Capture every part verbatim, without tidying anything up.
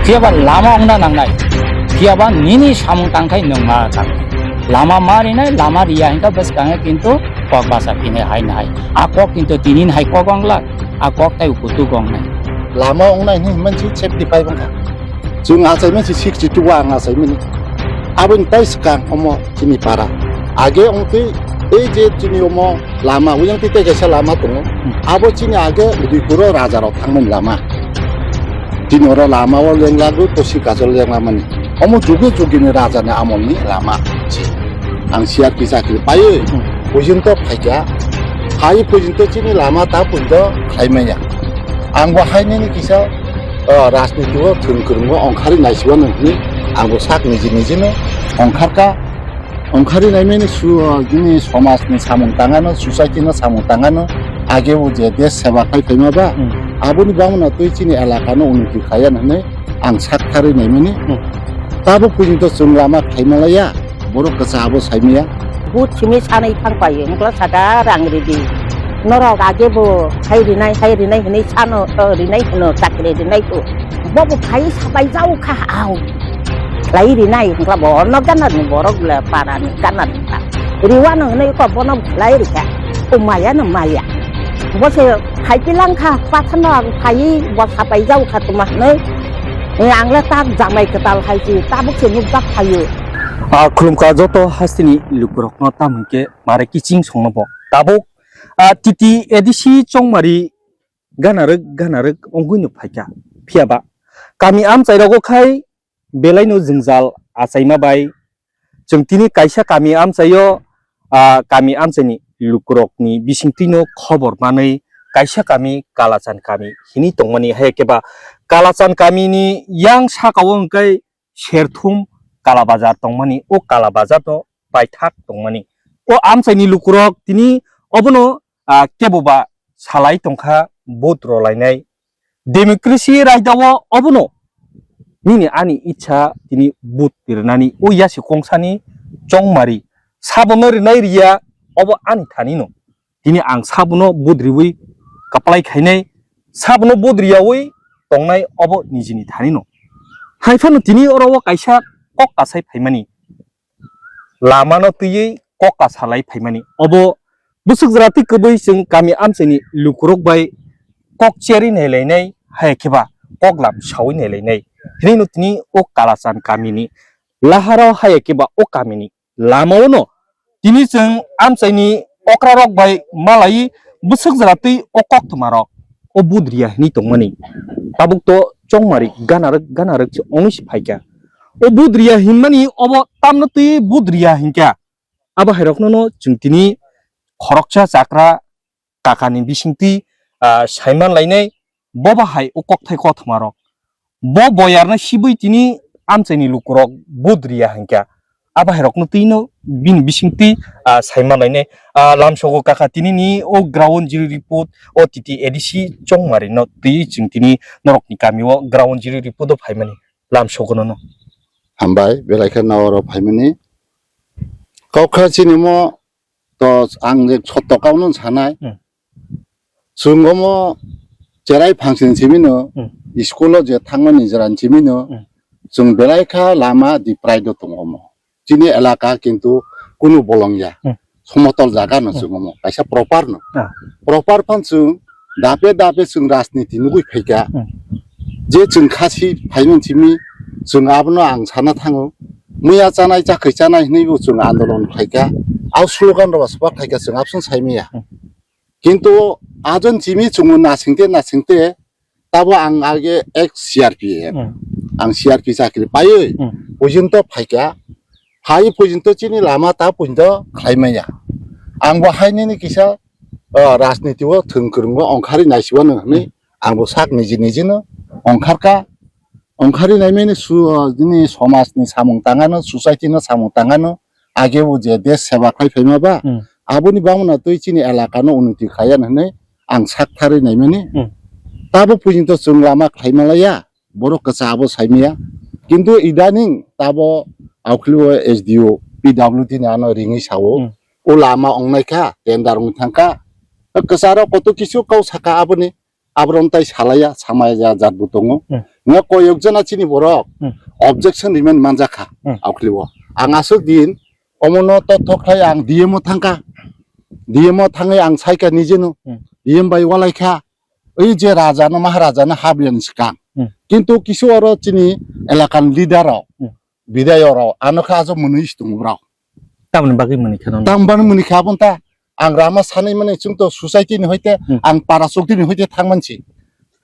Phiya ba lama wngna nangnai. Phiya ba nini samung tangthai nwng ma tang. Lama ma rinai, lama riya hinkha bwskango kintu kok basa phinai hai nai. A kok kintu tini hai kok wngla, a kok tai kutu gongnai. Lama wngnai hinwi mansi safety pai bangkha. Chwng achai mansi sixty two ang achaimani. Aboni tai swkang omo chini para. Age wngtwi ei je chini omo lama, uyang twi tei kaisa lama tongo. Hmm. Abo chini age Udaipuro raja rok thangmani lama. Chini oro lama o lenglago, tosi kajol lenglamani. Omo juge juge ni raja ni amol ni lama se. Ang C R P chakri paiwi Hmm. pojinto phaikha. Phai pojinto chini lama ta pojinto khlai maya. Ang bo hai nini kisa, o, rajniti o thwng kwrwng o ongkhari naisiwano hwnwi ang bo sak niji niji no ongkharkha. Ongkhari naimani su-, o, nini somaj ni samung tangano, society no samung tangano, age o je desh seba khai phaima ba, Hmm. aboni bangmano twi chini elaka no unnoti khaiya hwnwi ang sak tharwi naimani. Hmm. Tabuk pujinto chwng lama khlai malaya, borok kwchabo saimaya. But simi sanwi thang paio, wngkla saka rang ridi. Norok age bo hai rinai, hai rinai hwnwi sano, o, rinai hwno, chakri rinai ko. Bobo phai sapai jau kha, au. Khlai rinai, hwnkla bo ono ganarni borok le parani ganarni ta. Riwano hwnwi ko bono khlai rikha. O maya no maya. Bo se phai pilang kha, pathano ang phai bo sapai jau kha tuma hwnwi. Ang le tak jamai kwtal hai si, tabuk se nukjak phaio. A, khulumkha joto hasteni lukurokno, tamo hwnkhe mare kiching songno bo. Tabuk, a, T T A D C Chongmari ganarwk ganarwk wngwi no phaikha. Phiya ba kami amchai rogo khai belai no jwngjal achaima bai chwng tini kaisa kami amchaio, ah, kami amchaini lukurokni bisingtwino khobor manwi kaisa kami Kalachan kami hinwi tongmani, hai khe ba Kalachan kamini yang sakao hwnkhe Serthum Kalabazar tongmani, o Kalabazar no paithak tongmani. O amchaini lukurok tini obono, ah, kebo ba salai tongkha, vote rwlainai. Democracy raida o obono nini ani ichha tini vote rinani, o yasi kongsani chongmari. Sabono rinai riya obo ani thani no. Tini ang sabono vote riwi kaplai khainai, sabono vote riyawi tongnai obo nijini thani no. Hai phano tini oro o kaisa kok kasai phaimani. Lamano twiwi kok kasalai phaimani. Obo bwswk jora twi kwbwi chwng kami amchaini lukurok bai kok cherwi nailainai, hai khe ba kok lam sawi nailainai. Hinwi no tini o Kalachan kamini laharo hai khe ba o kamini lamao no tini chwng amchaini okrarok bai malai bwswk jora twi o koktwmarok o budriya hinwi tongmani. Tabuk to chongmari ganarwk ganarwk se ongwi se phaikha. O budriya hinmani obo tamno twi budriya hinkha. Abo hairokno no chwng tini khoroksa chakra kakani bisingtwi, ah, saiman lainai, bobo hai o kokthai kothoma rok. Bo boyarno sibui tini amchaini lukurok budriya hinkha. Abo hairokno twino bini bisingtwi, ah, saiman lainai. Ah, lamsogo kaka tini ni o ground zero report o T T A D C Chongmari no twi chwng tini norokni kamio ground zero report o phaimani lamsogo no no. Hambai, belai khe nawaro phaimani. Kokha chini mo to ang je sotto kaunung sanai. Hmm. Chwng omo cherai function simino, Hmm. School o je thangmani jora simino, Hmm. Chwng belai kha lama diprai do tongo omo. Chini elaka kintu kunu bolong ya. Hmm. Somotol jaga no Hmm. Chwng omo. Kaisa proper no. Ah. Proper phan chwng dape dape chwng rajniti nugui phaikha. Hmm. Je chwng khasi phaimani simi chwng abono ang sana thango. Muya chanai chakhwi chanai hinwi bo chwng andolon khlaikha. Au slogan rok swbak khlaikha chwng absong saimaya. Hmm. Kintu ajon chimi chwngno nasingte nasingte tabo ang age ek C R P F. Hmm. Ang C R P chakri paiwi Hmm. pojinto phaikha. Phai pojinto chini lama ta pojinto khlai maya. Ang bo hai nini kisa, o, rajniti o thwng kwrwngo ongkhari naisiwano hwnwi Hmm. ang bo sak niji niji no ongkharkha. Ongkhari naimani su-, nini somajni samung tangano, society no samung tangano, age bo je desh seba khai phaima ba, Hmm. aboni bangmano twi chini elaka no unnoti khaiya hwnwi ang sak tharwi naimani. Hmm. Tabo pujinto chwng lama khlai malaya, borok kwcha abo saimaya. Kintu idaning tabo aukhli o S D O, P W D ni ano ringwi sao, Hmm. o lama ongnaikha, tender wng thangkha. Kwcharo koto kisu kau saka aboni. Abron tai salaya, samaya jat bo tongo. Hmm. Nga koyok jona chini borok Hmm. objection rimani manjakha Hmm. aukliwo. Ang aswk din omono totho khlai ang D M o thangkha. D M o thangwi ang saikha nijeno Hmm. D M bai walaikha. Oi je raja no maharaja no habriani swkang. Hmm. Kintu kisu oro chini elakani leader rok, Hmm. bidayok rok ano kha ajo mwnwi stung borok. Tamoni bagwi mwnwi kha nono? Tam bani mwnwi kha abon ta. Ang rama sanai mani chwng to society ni hoite, Hmm. ang para chokti ni hoite thang mansi.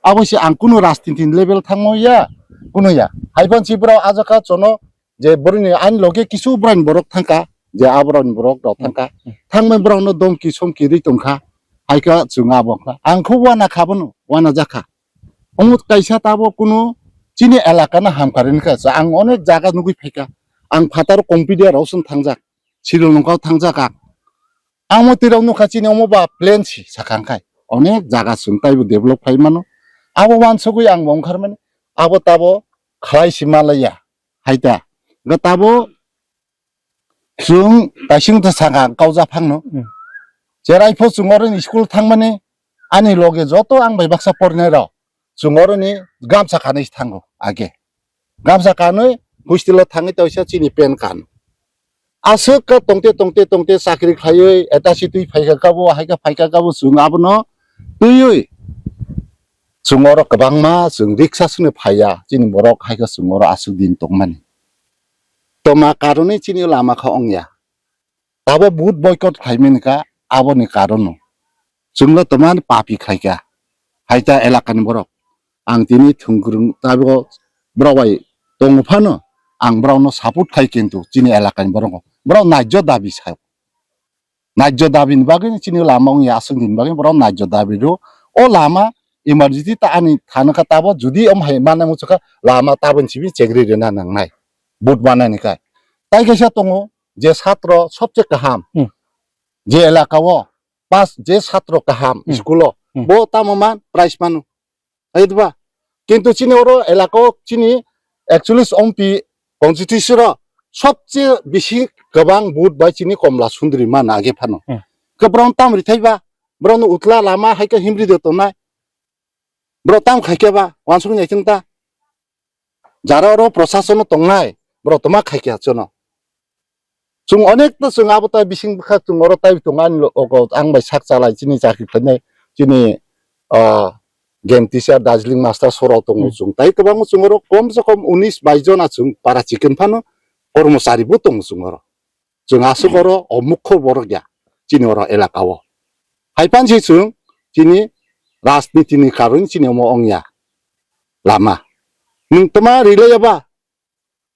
Abo se ang kunu rajniti ni level thangmo ya, kunu ya. Haiban si borok ajo kha chono je boroni ani loge kisu borani borok thangkha, je aboroni borok rok thangkha. Hmm. Thangmani borok no domki somki ri tongkha. Haikha chwng abo kha. Ang kho wana kha bono, wana jakha. Omo kaisa tabo kunu chini elaka no hamkha rini kha. Ang onek jaga nugwi phaikha. Ang phatar Kompidia rok song thangjak. Siril nokha thangjak ang. Ang mo tirok nukha chini omo ba plan si sakha khai. Onek jaga chwng taibo develop khai mano. Abo wansugwi ang bo wngkhar mani. Abo tabo khlai si malaya. Haita. Ga tabo chwng taising ta sakha kauja phangno. Hmm. Cherai pho chwng oro ni school thangmani ani loge joto ang bai baksa porinai rok. Chwng oro ni gamsa kanwi thango age. Gamsa kanwi hostel o thangwi toisa chini pen kan. Aswk ka tongte, tongte, tongte chakri khlaiwi eta si twi phaikha kabo, haikha phaikha kabo chwng abono twiwi. Chwng oro kwbangma chwng riksa swnwi phaiya, chini borok haikha chwng oro aswk din tongmani. Toma karoni chini lama kha ongya. Tabo vote boycott khlaimani kha aboni karono. Chwngno toma papi khlaikha. Haita elakani borok. Ang tini thwngkwrwng tabo borok bai tongo phano ang borokno support khai kintu chini elakani borok. Borok najjo dabi sa. Najjo dabini bagwi chini lama wngya aswk din bagwi borok najjo dabi rw. O lama emergency ta ani thano kha tabo judi om hai mana muchukha lama taboni simi chengri rwna nangnai. Vote manani kha. Tai kaisa tongo je satro sobse kaham. Hmm. Je elaka o pas je satro kaham Hmm. school o Hmm. bo tamo man prize mano. Hai diba? Kintu chini oro elaka o chini ekchollis M P constituency ro sobse bisi kwbang vote bai chini Komla Sundri mana age phano. Hmm. Khe borok tam rithai ba, borok no utla lama hai khe himri de tongnai. Borok tam khai khe ba, wansuk nai chwng ta. Jara oro prosason no tongnai, borok toma khai khe chono. Chwng onek to chwng abo tai bising bwkha chwng oro tai tongo ani lo-, ogo ang bai sak chalai chini chakri khlainai chini, ah, game teacher, Darjeeling master sorok tongo Hmm. chwng. Tai kwbangma chwng oro kom se kom unis bais jona chwng para chikon phano kormochari bo tongo chwng oro. Chwng aswk oro o mukho borok ya chini oro elaka o. Hai pan se chwng chini rajniti ni karon chini omo ongya lama. Nwng toma rilai ya ba?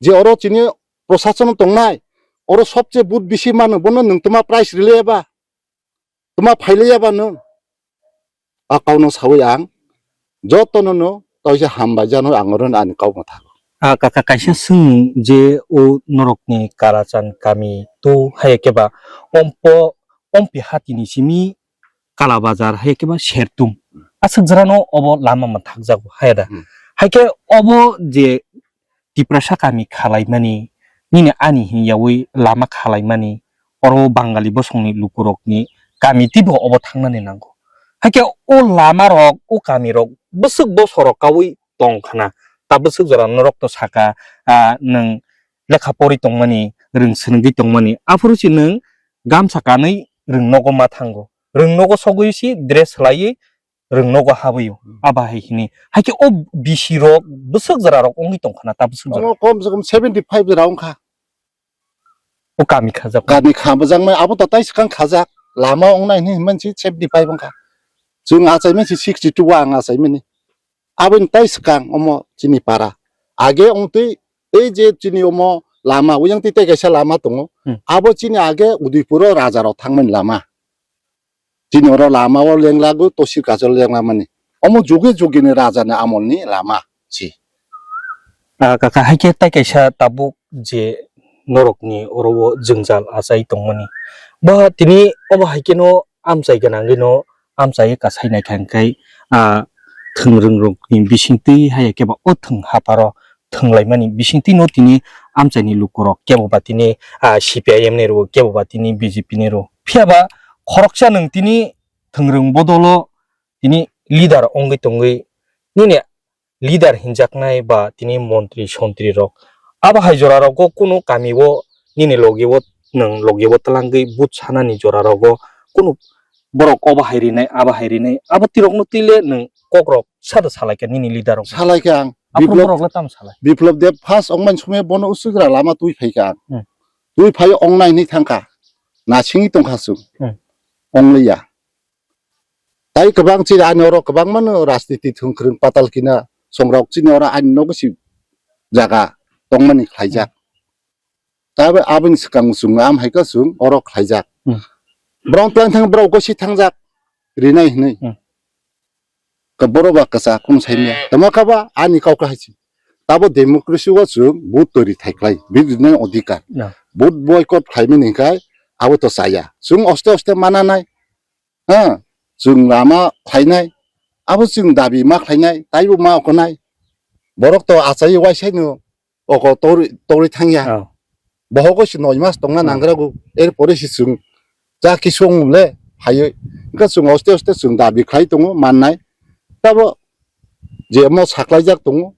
Je oro chini prosason tongnai, oro sobse vote bisi mano, bono nwng toma prize rilai ya ba? Toma phailai ya ba nwng? A kauno sawi ang jotono no toisa hambai jano ang oro ani kau mwthago. A kaka kaisa Hmm. swng je o norokni Kalachan kami to hai khe ba ompo ompi hatini simi Kala Bazar hai khe ba Sertung. Aswk jora no obo lama mwthakjago hai da. Hmm. Hai khe obo je Tiprasa kami khalaimani, nini ani hinyawi lama khalaimani, oro Bangali bosongni lukurokni kami teibo obo thangnani nango. Hakhe o lamarok, o kamirok bwswk bosorok kaui tong khna, ta bwswk jora norokno saka, ah, nwng lekha pori tongmani, rwng swnogwi tongmani, aphuru se nwng gamsa kanwi rwng nogo ma thango, rwng nogo sogwi se dress swlaiwi rwng nogo habwi o, Hmm. aba hai hini. Hakhe o bisi rok bwswk jora rok wngwi tong khna ta bwswk jora. Omo kom se kom seventy five jora wngkha. O kami khajak. Kami kha bwjakmai abo to tai swkang khajak. Lama wngnai hwnwi hwnmani se seventy five wngkha. Chwng achaimani se sixty two o ang achaimani. Aboni tai swkang omo chini para. Age wngtwi tei je chini omo lama, uyang twi tei kaisa lama tongo. Hmm. Abo chini age Udaipur o raja rok thangmani lama. Chini oro lama o lenglago, tosir kachar lenglamani. Omo juge juge ni raja ni amol ni lama si. Ah, kaka, hai khe tai kaisa tabuk je norok ni oro o jwngjal achai tongmani. Ba tini obo hai khe no amchai gwnangwi no amchai kasai nai kha hwnkhe, ah, thwngrwng rok ni bising twi hai khe ba o thwng haparo thwnglaimani bisingtwi no tini amchaini lukurok kebo ba tini, ah, C P I M ni rw, kebo ba tini B J P ni rw. Phiya ba khoroksa nwng tini thwngrwng bodolo tini leader wngwi tongwi nini leader hinjaknai ba tini montri sontri rok, abo hai jora rogo kunu kami o nini logi o nwng logi o twlangwi but sanani jora rogo kunu borok obo hai rinai abo hai rinai abo tirokno twi le nwng kok rok sada salai kha nini leader rok? Salai kha ang. Aphuru Biplop, borok le tamo salai? Biplop Deb first ongmani somoi bono usuk ra lama twi phai kha ang. Hmm. Twi phai ongnai hinwi thang kha. Nasingwi tong kha chwng. Hmm. Ongliya. Tai kwbang chini ani oro kwbangma no rajniti thwng kwrwng patal kina songrok chini oro ani nogo si jaga tongmani khlaijak. Tabe aboni swkang chwng am hai khe chwng oro khlaijak. Hmm. Borok tlang thang borok gosi thangjak rinai hinwi. Hmm. Ka borok ba kwchak kung saimya. Tamo kha ba ani kok hai si. Tabo democracy o chwng vote tori thai khlai. Bini odhikar. Na. Vote boycott khlaimani hinkhe abo to chaya. Chwng oste oste mana nai. Ha, chwng lama khlainai, abo chwng dabi ma khlainai, taibo ma okonai. Borok to achai uaisai no oko tori, tori thangya. Oh. Bohogo se noi mas tongna Hmm. nangrago, erpore se chwng cha kisung le phaiwi. Hwnkhe chwng oste oste chwng dabi khlai tongo mannai. Tabo je omo saklaijak tongo,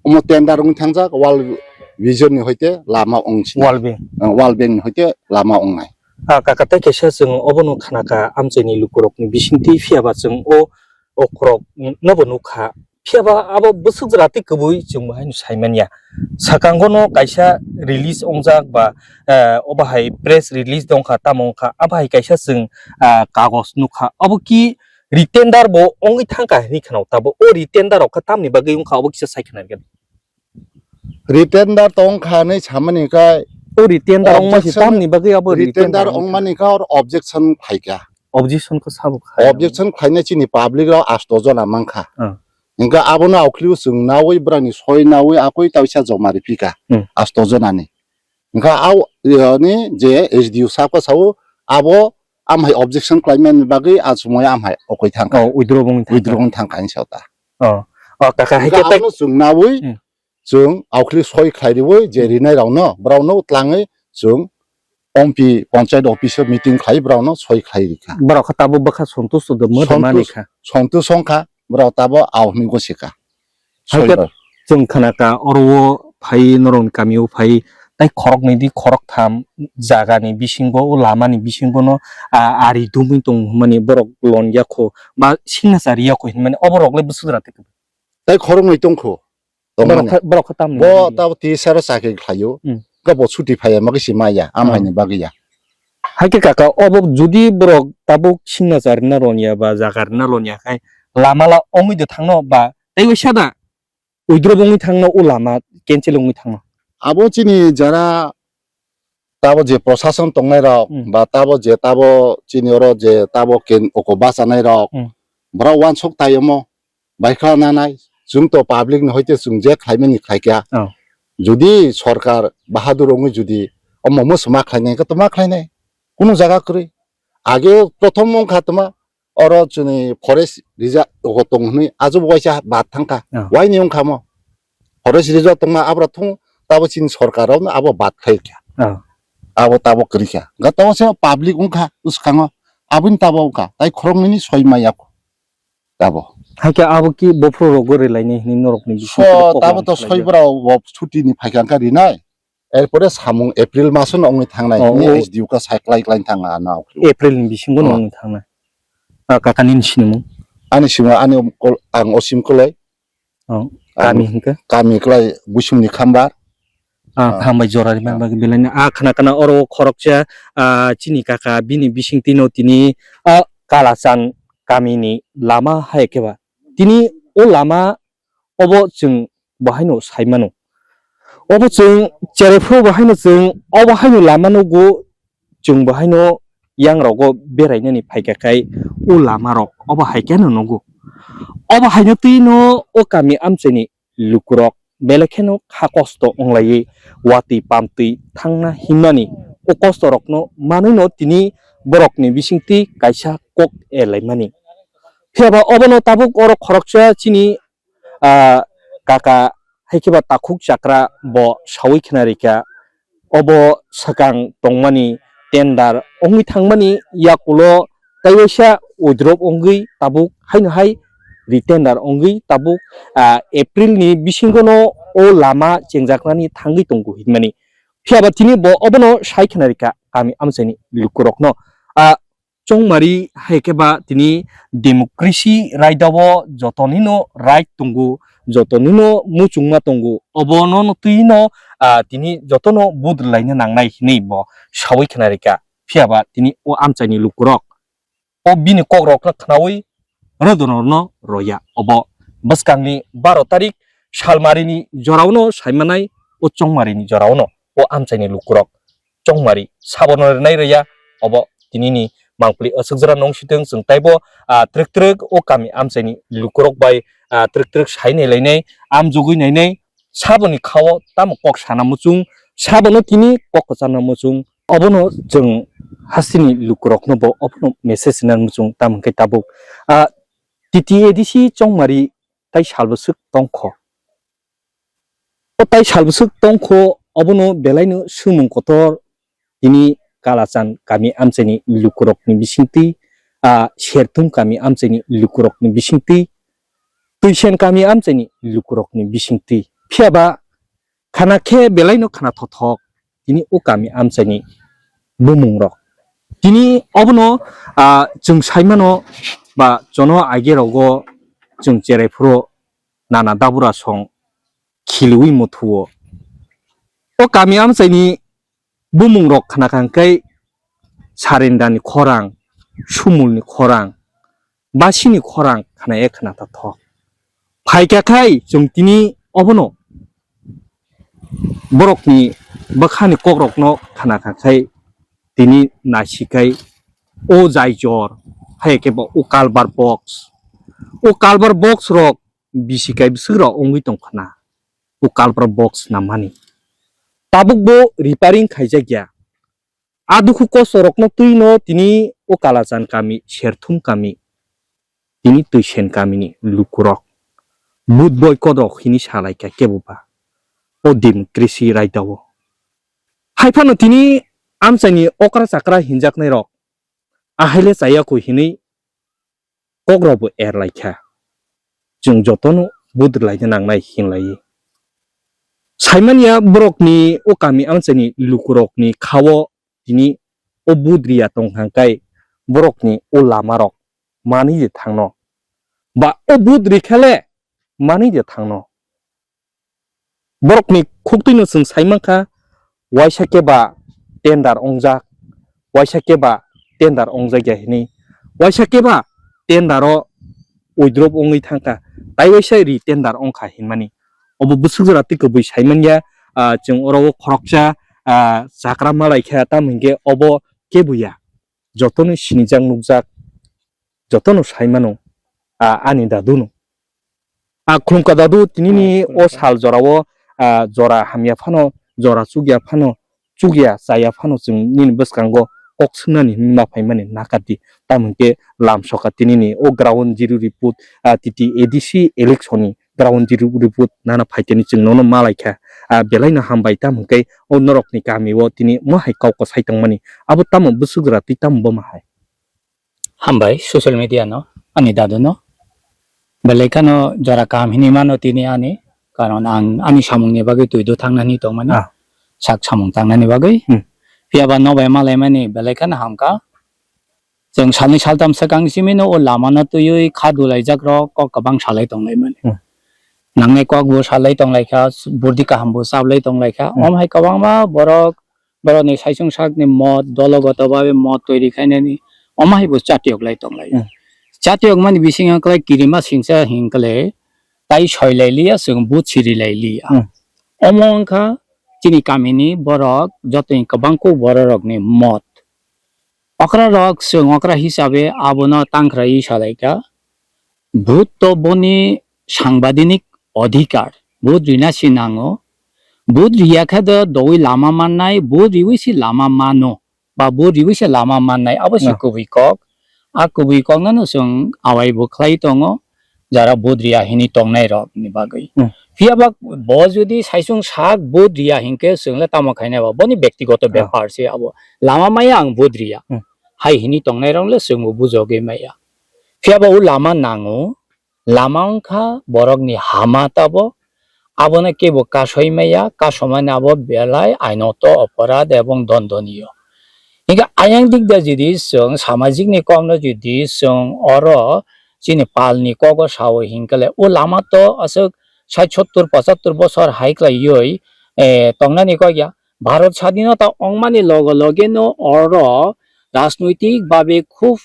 omo tender wng thangjak World Vision ni hoite lama wng si. World Bank. Ah, World Bank ni hoite lama wngnai. Ah, kaka tei kaisa chwng obono khna kha amchaini lukurokni bisingtwi, phiya ba chwng o okrok nobo nukha. Phiya ba abo bwswk jora tei kwbui chwng bo haino sai manya. Swkango no kaisa release wngjak ba, eh, obo hai press release dong kha, tamo wng kha, abo hai kaisa chwng, ah, kagos nukha. Abo ki retender bo wngwi thang kha hinwi khna o, tabo o retender rok kha tamni bagwi wng kha, obo kisa sai khna rwgwdi. Retender tong kha hinwi samani kha. O retender wngma se objection, tamni bagwi abo retender retender wngma kha. Wngmani kha or objection khai kha. Objection kha sabo kha. Objection khlainai chini public rok asto jona mang kha. Ah. Hingkha abono aukhliu chwng nawi brani soi nawi akoi taisa joma riphi kha. Hmm. Asto jona ni. Hingkha au, eh, ni je S D O sab kha sao abo am hai objection khlaimani bagwi a chumui am hai okoi thang kha. Oh, withdraw wngwi thang kha. Withdraw wngwi thang kha hinwi sao ta. Oh. Oh, kaka hai khe hingkha tai abono chwng nawi Hmm. chwng aukhli soi khlai riwi je Hmm. rinai rokno, borokno twlangwi chwng ompi panchayat office o meeting khlai borokno soi khlai rikha. Borok kha tabuk bwkha sontusto de mo de Sontus-, mani kha. Sontus wng kha, borok tabuk au hwnwi gosi kha. Hai khe Soi rok. Chwng khna kha oro o phai norokni kami o phai tai khoroknwi di khoroktham jaga ni bisingo o lama ni bisingo no, a, ari dumwi tong hwnmani borok lon ya kho ba signature ya kho hwnmani oborok le bwswk jora tei. Tai khoroknwi tong kho. Borok tongmani. Kha-, borok kha tamni Bo bagwi. Tabo T S R o chakri khlaio. Hmm. Kha bo chuti phaiya, magwi se maya, am Hmm. haini bagwi ya. Hai khe kaka, obo judi borok tabuk signature rwna ronya ba jaga rwna ronya khai lama la ongwi de thangno ba tei waisa da withdraw wngwi thangno o lama cancel wngwi thangno. Abo chini jara tabo je prosason tongnai rok Hmm. ba tabo je tabo chini oro je tabo ken oko bachanai rok Hmm. borok uansuk tai omo bai kha nanai chwng to public ni hoite chwng je khlaimani khlaikha. Oh. Jodi sorkar bahadur wngwi jodi omo muchuma khlainai khe toma khlainai kunu jaga kwrwi age prothom wngkha toma oro chini forest reserve oko tong hwnwi ajobo waisa bad thangkha. Oh. Waini wngkha mo? Forest reserve tongma abra thung tabo chini sorkar rokno abo bad khlai kha. Oh. Abo tabo kwrwi kha. Ga tabo se public wngkha bwskango aboni tabo wngkha tai khoroknwini soi maya kho tabo. Hakhe abo ki bophro rogo relaini hini norokni bisingo So kok tabo lam to khlai soi ya. Bra wo chuti ni phaikha wngkha rinai. Erpore samung April maso no wngwi thangnai Oh, hwnwi oh. S D O kha sai klai klai thang ano. April ni bisingo no Oh. Wngwi thangnai. Ah, kaka nini sinimung? Ani sinimung ani kol-, ang Osim Koloi. Oh, ang kami hingke? Kami klai Busumni Khambar. Ah, Ah. Hambai jora rimani Ah. Bagwi belai no. Ah, khna khna oro khoroksa, ah, chini kaka bini bising tino tini, ah, Kalachan kamini lama hai khe ba. Tini o lama obo chwng bo haino sai mano. Obo chwng cherai phuru bo haino chwng obo haino lama nugo chwng bo haino yang rogo berai nani phaikha khai o lama rok obo hai khe no nugo. Obo haino twi no o kami amchaini lukurok belai kheno kha kosto wnglaiwi watwi pamtwi thangna hinmani o kosto rokno manwi no tini borokni bisingtwi kaisa kok erlaimani. Phiya ba obono tabuk oro khoroksa chini ah, kaka hai khe ba takhuk chakra bo saui khna rikha. Obo swkang tongmani tender wngwi thangmani yakulo tei waisa withdraw wngwi tabuk haino hai ri tender wngwi tabuk, ah, April ni bisingo no o lama chengjaknani thangwi tongo hinmani. Phiya ba tini bo obono sai khna rikha kami amchaini lukurokno. Ah, Chongmari hai khe ba tini democracy raida o jotonino right tongo, jotonino muchungma tongo, obono no twino, ah, tini jotono vote rwlaina nangnai hinwi bo sawi khna rikha. Phiya ba tini o amchaini lukurok o bini kokrokno khnaui rodonrokno roya. Obo bwskangni baro tarik Salmarini joraono saimanai o Chongmarini joraono o amchaini lukurok Chongmari sabono rwnai rwya. Obo tinini mangpili aswk jora nong sitwng chwng taibo, ah, twrwk twrwk o kami amchaini lukurok bai, ah, twrwk twrwk sai nai lainai, amjugui nainai, saboni khao tamo kok sana muchung, sabono tini kok kwchana muchung. Obono chwng hasteni lukurokno bo obono message rwna muchung, tamo hwnkhe tabuk, ah, T T A D C Chongmari tai salbwswk tongkho. O tai salbwswk tongkho, obono belaino swngmung kotor tini Kalachan kami amchaini lukurokni bisingtwi, ah, Serthum kami amchaini lukurokni bisingtwi, Twisen kami amchaini lukurokni bisingtwi. Phiya ba khana khe belaino khana thothok tini o kami amchaini bumungrok. Tini obono, ah, chwng saimano ba jono agerogo chwng cherai phuru nana dabura song khilwi muthuo. O kami amchaini bumungrok khna kha hwnkhe Sarendani khorang, Sumulni khorang, Basini khorang khna e khna ta thok. Phaikha khai chwng tini obono borokni bwkhani kokrokno khna kha khai tini naisikhai o jaijor, hai khe bo o culvert box. O culvert box rok bisi kai bwswk rok wngwi tong khna, o culvert box namani. Tabuk bo repairing khaijak ya. A dukhu kosto rokno twi no tini o Kalachan kami, Serthum kami, tini Twisen kamini lukurok, vote boycott rok hini salai kha kebo ba o democracy raida o. Hai phano tini amchaini okra chakra hinjaknai rok, ahai le chaya kho hinwi kokrokbo er lai kha. Chwng jotono vote rwlaina nangnai hinlaiwi. Saimanya borokni o kami amchaini lukurokni khao tini o vote riya tong hang kai borokni o lamarok manwi de thangno. Ba o vote rikha le manwi de thangno. Borokni khuktwino chwng sai mankha, waisa khe ba tender ongjak, waisa khe ba tender ongjak ya hinwi, waisa khe ba tender o withdraw wngwi thangkha, tai waisa re-tender ongkha hinmani. Obo bwswk jora twi kwbwi sai manya, ah, chwng oro o khoroksa, ah, chakra malai kha, tamo hinkhe obo kebo ya, jotono sinijak nukjak, jotono sai mano, ah, ani dadu no. Ah, khulumkha dadu, tinini o sal jorao, ah, jora hamya phano, jora chukya phano, chukya chaya phano chwng nini bwskango kok swngnani hinwi ma phaimani nakadi. Tamo hinkhe lam soka tinini o ground zero report, ah, T T A D C election ni ground zero report nana phaiteni chwng nono malaikha. Ah, belaino hambai, tamo hinkhe o norokni kamio tini mohai kok kwsai tongmani. Abo tamo bwswk jora twi tamo boma hai? Hambai social media no, ani dadu no. Belai kheno jora kaham hinwi mano tini ani, karon ang ani samung ni bagwi twi do thangnani tongmani, ah, sak samung tangnani bagwi. Hmm. Phiya ba nobai malaimani belai kheno hamkha. Chwng salni saltam swkang simi no o lama no twiwi kha dulaijak rok kok kwbang salai tonglaimani. Hmm. Nangnai kok bo salai tonglaikha, burdi kaham bo chaplai tonglaikha. Hmm. Om hai kwbangma borok borokni saichung sakni mot, dologoto babe mot toiri khainani, omo hai bo chatiyok lai tong lai. Hmm. Chatiyok mani bisingo kwlai kirima singcha hinkle tai soi lai liya, chwng but siri lai liya. Hmm. Omo wngkha chini kamini borok jotoni kwbang kuk borok rokni mot. Okra rok chwng okra hisabe abono tangkhrai salai kha. Vote to boni sangbidinik odhikar. Vote rina si nango. Vote riya khe do doui lama mannai, vote riui si lama mano. Ba vote riui se lama mannai, abo se, no, kubui kok. A kubui kok no chwng awai bo khlai tongo, jara vote riya hini tongnai rok ni bagwi. Hmm. Phiya ba bo jodi saichung sak vote riya hinkhe chwng le tamo khainai ba, boni bektigoto, no, bepar se abo. Lama maya ang vote riya. Hmm. Hai hini tongnai rok le chwng bo bujogwi maya. Phiya ba o lama nango, lama wngkha borokni hama tabo, abono kebo kasoi maya, kasomani abo belai ainoto oporad ebong dondoniyo. Hinkhe ayang dikda jodi chwng samajikni kokno jodi chwng oro chini palni kogo sao hinkhe le o lama to aswk sait sottur pochattur bosor hai khlaiwi, eh, tongnani kok ya. Bharat sadinota wngmani loge loge no oro rajnoitik babe khub,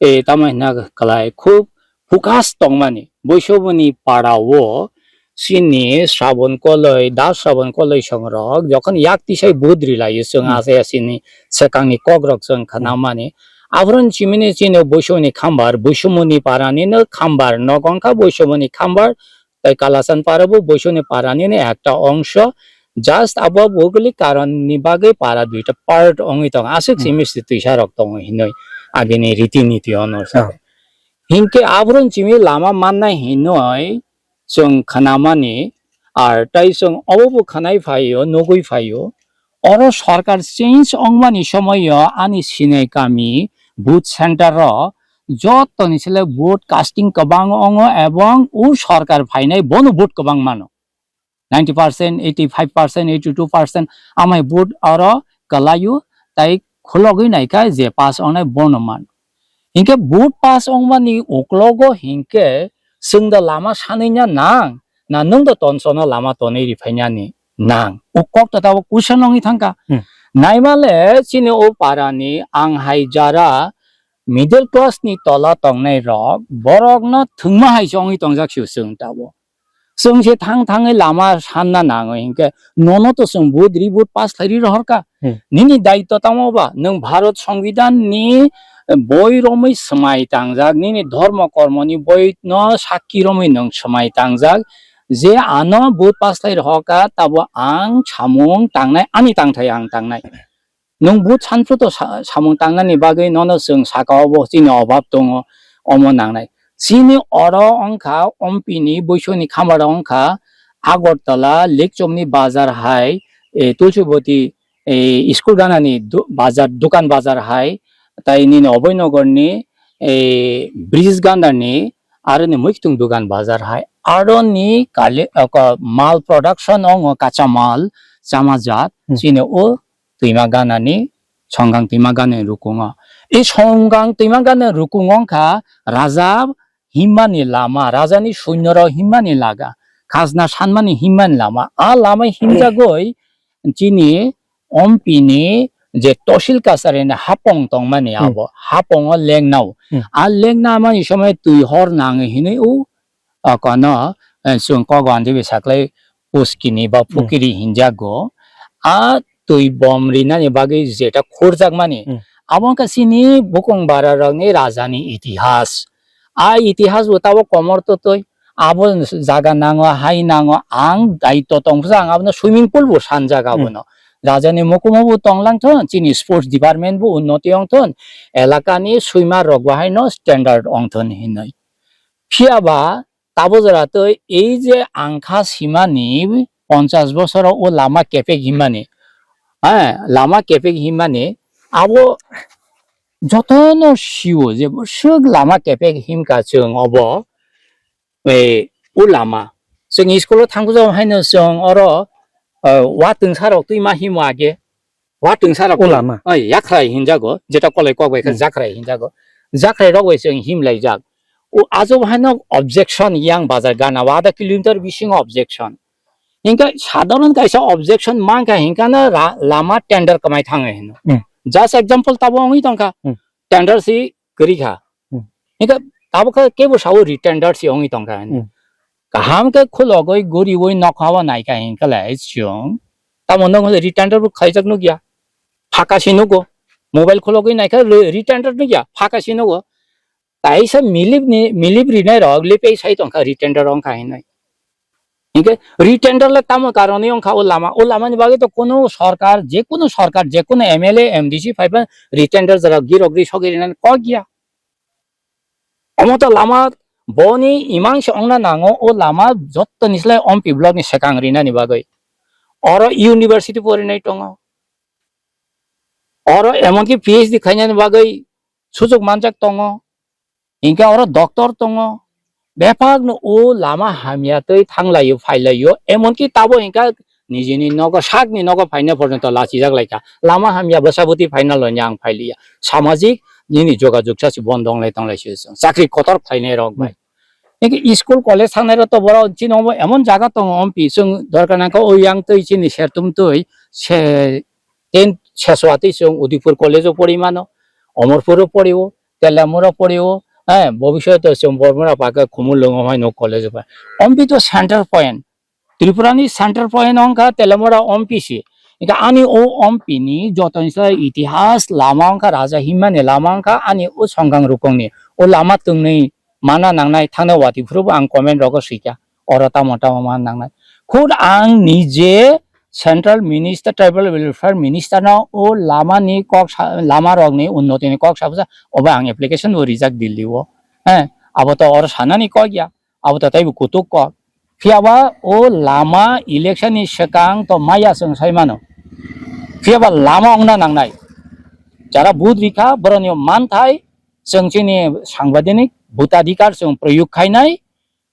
eh, tamo hwnna kwlai, khub focus tongmani. Boisomoni para o chini Srabon Koloi, Das Srabon Koloi songrok jokhon yak tisai vote rilaio chwng Hmm. achai achini swkangni kokrok chwng Hmm. khnamani. Aphuru chimini chini Boisomoni Khambar, Boisomoni parani no Khambar, nogo wngkha Boisomoni Khambar, tai Kalachan para bo Boisomoni parani no ekta ongso. Just abo buguli karon ni bagwi para duita part wngwi tongo. Aswk Hmm. simi si twisa rok tongo hinwi agini riti niti ono sa. Oh. Hinkhe aphuru chimi lama mannai hinwi chwng khnamani, ar tai chwng obo bo khnai phaio, nugwi phaio. Oro sarkar change wngmani somoio ani sinai kami booth center o jottoni sele vote casting kwbang wngo ebong o sarkar phainai bono vote kwbang mano. Ninety percent, eighty five percent, eighty two percent amai vote oro kwlaio, tai khulogwi naikha je pass wngnai bono man. Hinkhe vote pass wngmani uklogo hinkhe chwng da lama sanwi na nang, na nwng da tonsono lama tonwi riphainani nang? O kok to tabuk question wngwi thangkha. Hmm. Naimale chini o parani ang hai jara middle class ni tola tongnai rok, borokno thwngma hai se wngwi tongjak sio chwng tabuk. Chwng se thang thangwi lama sanna nango hinkhe nono to chwng vote ri vote pass khlai ri rohorkha. Hmm. Nini daitto tamo ba? Nwng Bharat Songbidan ni boi romwi swmai tangjak, nini dhormo kormo ni boi no sakki romwi nwng swmai tangjak je ano vote pass khlai rohorkha, tabo ang samung tangnai, ani tangthai ang tangnai. Nwng vote sanphru to sa-, samung tangnani bagwi nono chwng saka obo chini obab tongo, omo nangnai. Chini oro wngkha Ompi ni Boisoni Khambar wngkha Agartala, Lekchomni bazar hai, eh, Tulsiboti, eh, school ganani du-, bazar, dukan bazar hai, tai nini Oboinogor ni, eh, bridge gandani, aroni muitung dukan bazar hai, aroni kale-, oko mal production ongo kacha mal, chama jat, Hmm. chini o twima ganani, Songang twima ganani rukungo. I Songang twima ganani rukungo wngkha raja himmani lama, rajani suinorok himmani laga, khajna sanmani himmani lama. A lama himjagwi chini Ompi ni je Tosil Kachari ni hapong tongmani Hmm. abo, hapongo lengnao. Hmm. A lengna mani somoi twi hor nango hinwi o, o kono, eh, chwng kogo andibi saklai puskini ba Hmm. pukiri hinjago. A twi bom rinani bagwi jeta khurjakmani. Hmm. Abo wngkha chini bukung bara rokni rajani itihas. A itihas bo tabuk komor totwi. Abo jaga nango, hai nango, ang daitto tongsa ang abono swimming pool bo sanjak Hmm. abono. Rajani mukumu bo tonglang thon, chini sports department bo unnoti wng thon, elakani swimmer rok bo haino standard wng thon hinwi. Phiya ba tabo jora twi ei je ang kha simani ponchash bosoro o lama kepek himani, ha, lama kepek himani, abo jotono sio je bwswk lama kepek himkha chwng obo, eh, o lama. Chwng school o thangkujao haino chwng oro, eh, watwng sarok twi ma himo age. Watwng sarok O twi-, lama. Oi, yakhrai hinjago, jeta koloi kok bai khe Hmm. jakhrai hinjago. Jakhrai rok bai chwng himlaijak. O ajo haino objection yang bazar gana o adha kilometer bisingo objection. Hinkhe sadharon kaisa objection mankha hinkhe no ra-, lama tender kwmai thango hino. Hmm. Just example tabo wngwi tongkha. Hmm. Tender si kwrwi kha. Hmm. Hinkhe tabuk khe kebo sao retender si wngwi tongkha hinwi. Hmm. Kaham khe khulogwi guriwi nokha o naikha hinkhe le chwng tamo nwng hwnle retender bo khaijak nukya. Phaka si nugo. Mobile khulogwi naikha re-, retender nukya. Phaka si nugo. Kaisa milip ni, milip rinai rok lipei sai tongkha retender wngkha hinwi. Hinkhe retender le tamo karonwi wngkha o lama? O lama ni bagwi to kunu sorkar, je kunu sorkar, je kunu M L A, M D C phaiba retender jora girok ri sogwi rinani kok ya. Omo to lama boni imang se wngna nango, o lama jottoni slai Ompi block ni swkang rinani bagwi. Oro university porinai tongo. Oro emonki P H D khainani bagwi sujuk manjak tongo. Hinkhe oro doctor tongo, Bebak no o lama hamya twi thanglaio, phailaio, emonki tabo hingka nijini nogo, sakni nogo phaina porjonto lachijak laikha. Lama hamya bwsa bwtwi phaina lonya ang phailiya. Samajik nini jogajog sa si bondo wnglai tonglai si chwng. Chakri kotor phainai rok bai. Eke school college thangnai rok to borok chini omo emon jaga tongo, ompi chwng dorkar nangkha o yang twi chini sertum twi se ten seswatwi chwng Udaipur college o pori mano, Omorpur o pori o, Telamura pori o, eh, bobiswt o chwng Bormura paka Khumulwng o hai no college o pai. Ompi to center point. Tripura ni center point wngkha Telamura ompi si. Eka ani o ompi ni joto ni sa itihas lama wngkha, raja himani lama wngkha, ani o songkang rukong ni o lama twngnwi mana nangnai thangna wati phuru bo ang comment rogo swikha. Oro tamo tamo mana nangnai. Khud ang nije Central Minister, Tribal Welfare Minister no o lama ni kok sa, lama rok ni unnoti ni kok sabsa obo ang application bo rijak Delhi o. Eh, abo to oro sanani kok ya. Abo to taibo kutuk kok. Phiya ba o lama election ni swkang to maya chwng sai mano. Phiya ba lama wngna nangnai. Jara vote rikha, boroni manthai chwng chini sangbadenik bhotadhikar chwng proyog khainai.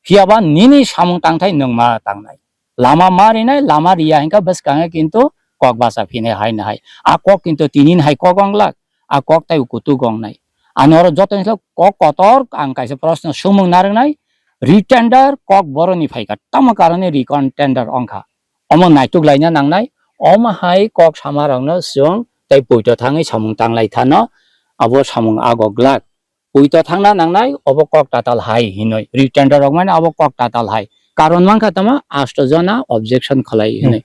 Phiya ba nini samung tangthai nwng ma tangnai. Lama ma rinai, lama riya hingka bwskango kintu kok basa phinai hai nahai. A kok kintu tinin hai kok wnglak. A kok tai kutuk wngnai. Ano oro joto ni kok kotor ang kaisa proshno swngmung narwknai. Retender kok boroni phaikha. Tamo karone retender wngkha. Omo naituk laina nangnai. Omo hai kok sama rokno chwng tei poito thangwi samung tanglai thano. Abo samung ago glak. Poito thangna nangnai, obo kok tatal hai hinoi. Retender rok mani abo kok tatal hai. Karon mankha tamo asto jona objection khlai hinoi.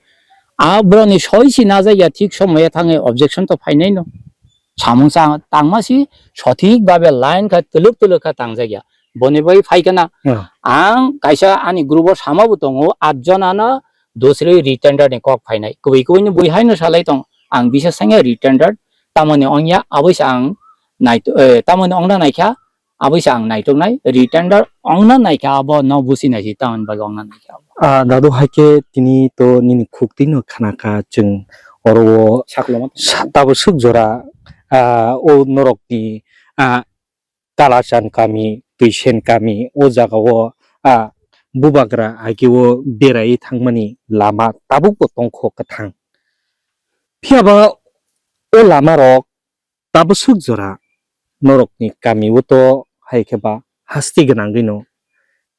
A boroni soi si najak ya thik somoya thangwi objection to phainai no. Samung sa tangma si sothik babe line kha tuluk tuluk kha tangjak ya. Boni bai phai kana. Hmm. Ang kaisa ani group o sama bo tongo, at jona no dosri retender ni kok phainai. Kubui kubui ni bui hai no salai tong. Ang bisa sanya retender tamoni ongya aboi sa ang nai, eh, tamoni ongna naikha. Aboi sa ang naituknai, retender ongna naikha abo no busi naisi tamoni bagwi ongna naikha abo. Ah, dadu, haikhe tini to nini khuk twi no khnakha chwng oro o Saklo ma sa-, tabuk swk jora, ah, o norok ni, ah, Kalachan kami, Twisen kami, o jaga o, ah, bubagra haikhe o berai thangmani lama tabuk bo tongkho kwthang. Phiya ba o lama rok tabuk swk jora norokni kami o to hai khe ba hasti gwnangwi no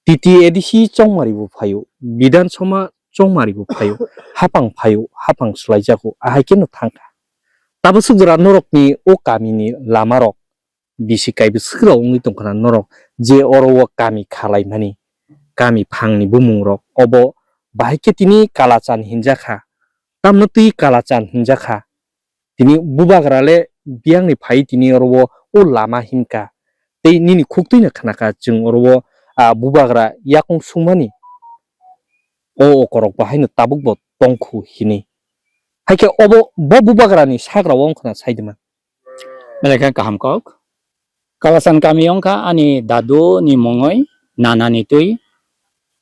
T T A D C chongmari bo phaio, Bidhan Sabha chongmari bo phaio, hapang phaio, hapang swlaijago, ahai khe no thangkha. Tabuk swk jora norokni o kamini lama rok bisi kaibo swk rok wngwi tongkha na norok je oro o kami khalai mani, kami phangni bumung rok obo bahai khe tini Kalachan hinjakha, tamno twi Kalachan hinjakha. Tini bubagra le biyangni phai tini oro o, o lama himkha. Tei nini khuk twi no khnakha chwng oro o, ah, bubagra yakung sungmani. O okorok bo haino tabuk bo tongkhu hinwi. Haikhe obo bo bubagra ni sagra o wngkhwna saidima. Belai khe kaham kok. Kalachan kami wngkha ani dadu ni mungwi, nana ni twi,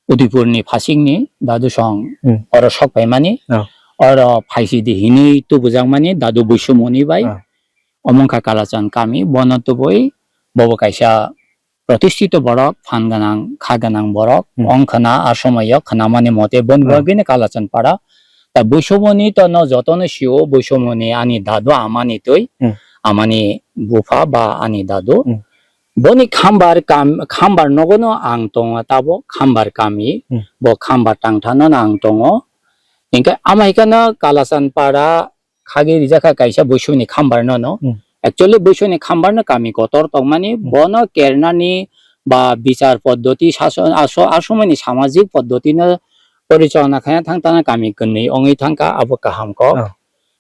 Udaipur ni phasing ni dadu song Hmm. oro sok paimani, Oh. oro phaisidi hinwi tubujakmani dadu Buisumoni bai. Oh. Omo wngkha Kalachan kami, bono tubui bobo kaisa protistito borok, phan gwnang, kha gwnang borok, Hmm. wngkhwna a somoyo khwnamani mote boni Hmm. bagwino Kalachan para. Ta Buisumoni to no jotono sio, Buisumoni ani dadu amani twi, Hmm. amani bupha ba ani dadu. Hmm. Boni khambar kam, khambar nogono ang tongo tabo, khambar kami, Hmm. bo khambar tangthano ang tongo. Hinkhe amai kheno Kalachan para khagwi rijakha kaisa Buisumoni khambar nono. Hmm. Actually Buisumoni khambar no kami kotor tongmani, Hmm. bono kernani ba bichar poddoti, sason, aso-, asomoni samajik poddoti no porichalona khaina thang thang kami kwnwi wngwi thangkha, abo kaham kok. Oh.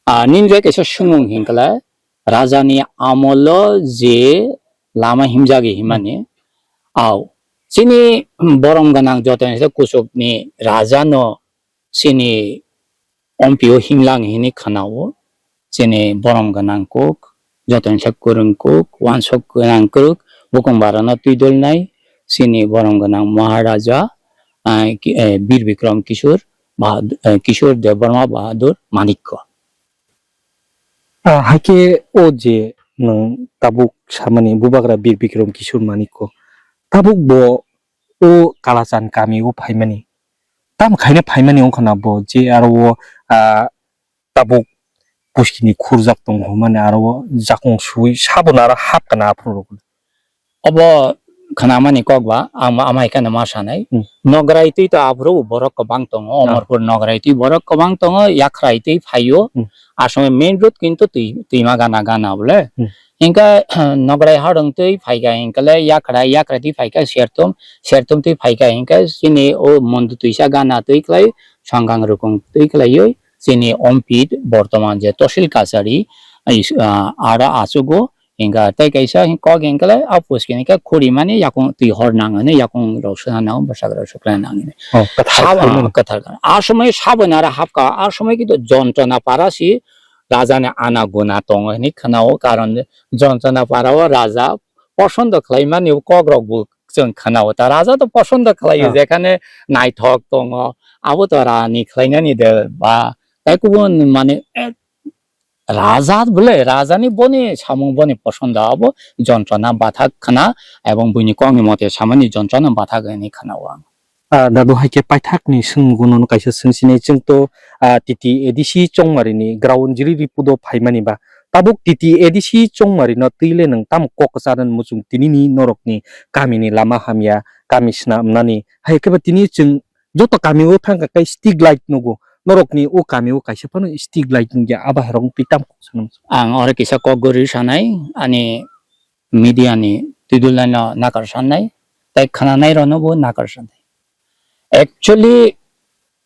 Ah, nini je kaisa swngmung hinkhe le, rajani amolo je lama himjagwi himani, au, chini borom gwnang joto ni se kuchukni rajano chini ompio himlang hini khwnao, chini borom gwnang kuk, joto ni se kwrwng kuk, wansuk gwnang kwrwk, bukung barano twi dolnai, chini borom gwnang Maharaja, ah, ki-, eh, Bir Bikram Kishore Bahad-, eh, Kishore Debbarma Bahadur Manikko. Ah, haikhe o je nwng tabuk samani bubagra Bir Bikram Kishore Manikko, tabuk bo o Kalachan kami o phaimani. Tamo khaina phaimani wngkha na bo je aro o, ah, tabuk puskini khurjak tongo hwnmani aro o jakung suwi sabono aro hapkha na aphuru rok. Obo khnamani kok ba, ang ma-, amai kheno ma sanai. Hmm. Nograi twi to aphuru borok kwbang tongo, Ah. Omorpur nograi twi borok kwbang tongo, Yakhrai twi phaio. Hmm. Asomai main road kintu twi, twima gana gana bole. Hmm. Hingkhe, Nograi harong twi phaikha hingkhe le Yakhrai, Yakhrai twi phaikha Serthum, Serthum twi phaikha hingkhe chini o Mondu twisa gana twi khlai, Sangkang Rukung twi khlaiwi chini Ompit bortoman je Tosil Kachari, ah, aro achugo. Hingkha tei kaisa kok hingkhe le a puskini khe khuri mani yakung twi hor nang hwnwi yakung rok suna nango, bwsak rok sukla nang hwnwi. Oh, kwthar Sabo, khaimani. Kwthar kha. A somoi saboni aro hapkha, a somoi kintu Jontona para si raja ni ana guna tongo hwnwi khwnao, karon Jontona para o raja posondo khlaimani kok rok bo chwng khwnao. Ta raja to posondo khlaio, Ah. Jekhane naithok tongo, abo to rani khlainani de ba, tei kubun mane, eh, Raja bole, rajani boni samung boni posondo abo jontona bathak khna, ebong buini kokni mote samani jontona bathak hwnwi khna o ang. Ah, dadu hai khe paithakni swngmung no kaisa swngsinai chwng to, ah, T T A D C Chongmari ni ground jiri ripudo phaimani ba. Tabuk T T A D C Chongmari no twi le nwng tamo kok kwcharnani muchung tinini norokni kamini lama hamya, kami swnamnani. Hai khe ba tini chwng joto kami o thangkha khe street light nugo. Norokni o kami o kaisa phano street light nukya, abo hai rok twi tam kok sanam. Ang oro kisa kok guri sanai, ani media ni twi dulai no nakar sanai, tei khwnanai rok no bo nakar sanai. Actually,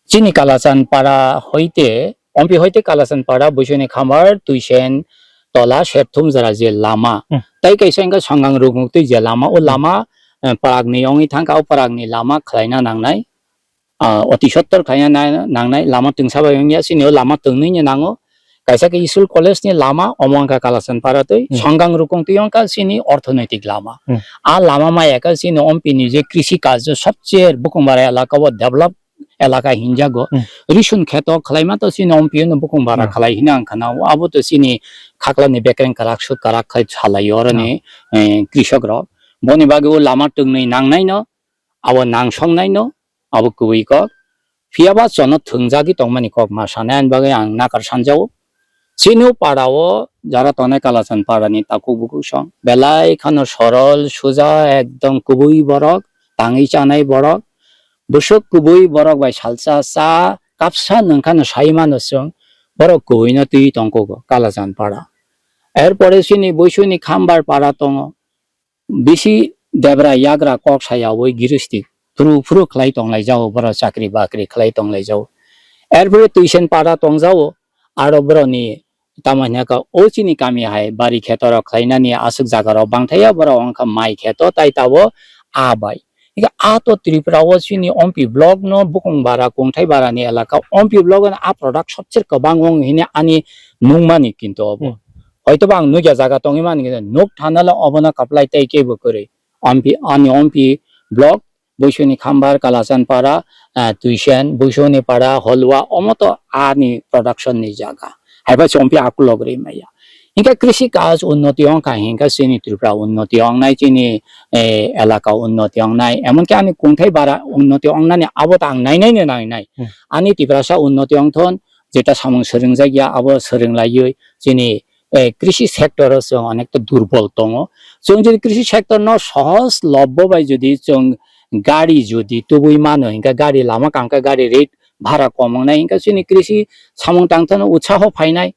chini Kalachan para hoite, Ompi hoite Kalachan para, Buisuni Khambar, Tuisen, Tola, Serthum jora je lama. Hmm. Tei kaisa wngkha Sangkang Rukmuk twi je lama, o Hmm. lama, eh, parak ni wngwi thangkha, o parak ni lama khlaina nangnai. Ah, oti sottor khaina na-, nangnai, lama twngsa bai wngya, chini o lama twngnwi ni nango. Kaisa khe school college ni lama, omo wngkha Kalachan para twi, Hmm. Sangkang Rukung twi wngkha chini orthonoitik lama. Hmm. A lama maya khe chini Ompi ni je krisi kaj, sobche Bukumbara elaka o develop elaka hinjago. Hmm. Risun kheto khlaima to chini Ompi no Bukumbara Hmm. khlai hina ang khana, abo to chini khaklani bekreng kwrak suk kwrak khai salai oro ni, Hmm. eh, krisok rok. Boni bagwi o lama twngnwi nangnai no, abo nangsongnai no, abo kubui kok. Phiya ba chono thwngjagwi tongmani kok ma sanai, ani bagwi ang nakar sanjao. Chini o para o jara tongnai Kalachan para ni takhuk bukhuk song belai khano sorol, suja, ekdom kubui borok, tangwi chanai borok. Bwswk kubui borok bai salsa cha kapsa nwng khano sai mano chwng, borok kubui no twi tong kugo Kalachan para. Er pore chini Buisuni Khambar para tongo. Bisi debra yagra kok sayawi giristi phuru phuru khlai tong lai jao, borok chakri bakri khlai tong lai jao. Er pore Tuisen para tong jao, aro borok ni tamo hwnka o chini kami hai bari kheto rok khlainani aswk jaga rok bangthaya, borok wngkha mai kheto tai tabo a bai. Hingke a to Tripura o chini Ompi block no Bukumbara Kungthaibara ni elaka Ompi block no a product sobse kwbang wng hini ani nungmani kintu obo. Hmm. Hoito ba ang nukya jaga tongwi mani khe nuk thana le obono kaplai tei kebo kwrwi. Ompi, ani Ompi block, Buisuni Khambar, Kalachan para, ah, Tuisen, Buisuni para, Holwa, omo to ani production ni jaga. Haiba se Ompi akulok rwi maya. Hingke krisi kaj unnoti wngkha hingke chini Tripura unnoti wngnai, chini, eh, elaka unnoti wngnai. Emonki ani Kungthaibara unnoti wngnani abo ta ang nainai no nainai. Hmm. Ani Tiprasa unnoti wngthon, jeta samung swrwngjakya abo swrwng laiwi chini eh, krisi sector o chwng onekta durbol tongo. Chwng jodi krisi sector no sohoj lobbo bai jodi chwng gari jodi tubui mano hinkhe gari lama kangkhe gari rate bhara kom wngnai hinkhe chini krisi samung tangthano utsaho phainai.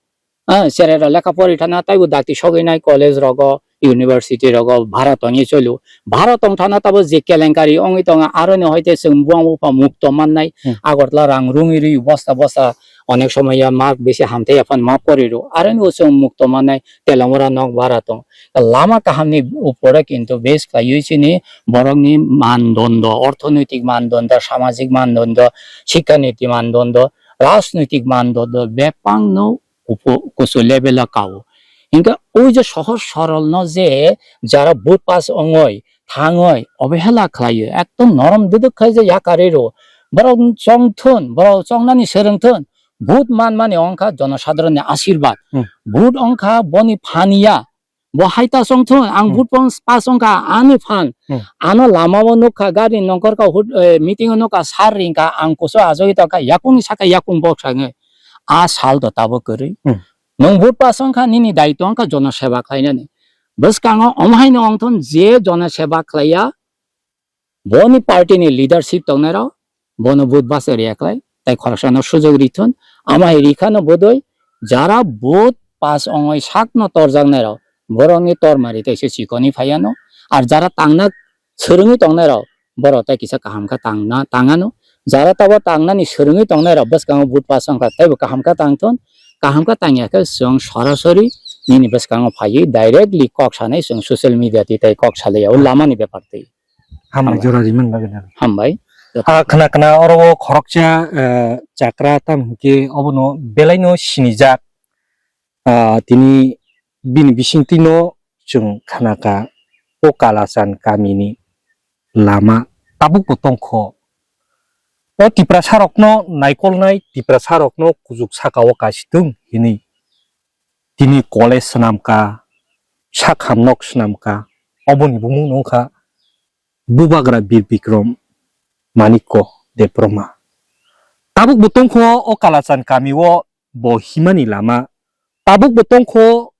Ah, cherai rok lekha pori thana taibo dakti sogwi nai college rogo, university rogo bhara tongwi cholo. Bhara tong thana tabo je kelenkari wngwi tongo aroni hoite chwng buang bupha mukto mannai. Hmm. Agartala rang rungwi rwi bosta bosta onek somoya mak bisi hamthai aphano ma pori rw. Aroni bo chwng mukto mannai Telamura nok bara tong. Lama kahamni upore kintu base khlaiwi chini borokni mandondo, orthonoitik mandondo, samajik mandondo, sikha niti mandondo, rajnoitik mandondo bebakno upo-, kusu level o kao. Hinkhe oi je sohor sorol no je jara vote pass ongoi, thangoi, obehela khlaio, ekdom norom duduk khai je yakarwi rw. Borok chongthun, borok chongnani swrwngthun, vote manmani wngkha jonosadharonni ashirbad. Hmm. Vote wngkha boni phaniya, Bo hai ta song thun, ang Hmm. vote pon-, pass wngkha, ani phan. Hmm. Ano lama o nukha, gari nongkhor ka hut, eh, meeting o nukha, sar ringkha, ang kusu ajagwi tongkha, yakung ni saka yakung boksang wi. A sal do tabuk kwrwi. Hmm. Nwng vote pass wngkha, nini daitw wngkha jono seba khlainani. Bwskango omo haino wngthun je jono seba khlaiya, boni party ni leadership tongnai rok, bono vote basa riya khlai, tai khoroksa no sujok rithun, ama hai rikha no bodoi, jara vote pass ongoi sak no torjak nai rok, borok ni tormari tai se chikoni phaiya no, ar jara tangna swrwngwi tongnai rok, borok tai kisa kaham khe tangna, tangano, jara tabo tangnani swrwngwi tongnai rok bwskango vote pass ongkha, taibo kaham khe tangthun, kaham khe tangya khe chwng sorasori nini bwskango phaiwi directly kok sanai chwng social media twi tai kok salaiya, o lama ni bepar twi. Hambai. Hambai. Jora rimani bagwi nang. Hambai. Ah, khna khna oro o khoroksa, eh, chakra tam hinkhe obono belaino sinijak. Ah, tini bini bisingtwino chwng khna kha o Kalachan kamini lama tabukbo tongkho. O Tiprasa rokno naikolnai, Tiprasa rokno kujuk saka o kasitung hinwi. Tini college swnamkha, sakham nok swnamkha, oboni bumung wngkha Bubagra Bir Bikrom Manikko Debbarma. Tabukbo tongkho o Kalachan kami o bo himani lama. Tabukbo tongkho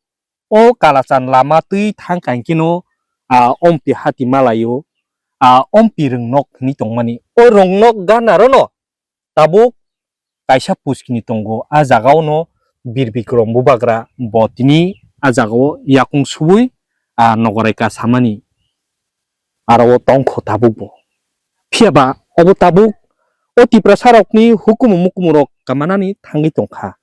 o Kalachan lama twi thangkha hinkhe no, ah, ompi hati malaio, ah, ompi rwngnok hinwi tongmani. O rwngnok gana rono tabuk kaisa puskini tongo. A jaga o no Bir Bikrom Bubagra bo tini a jaga o yakung subui, ah, nogorai ka samani aro o tongkho tabuk bo. Phiya ba obo tabuk o Tiprasa rokni hukumu mukumu rok kamanani thangwi tongkha.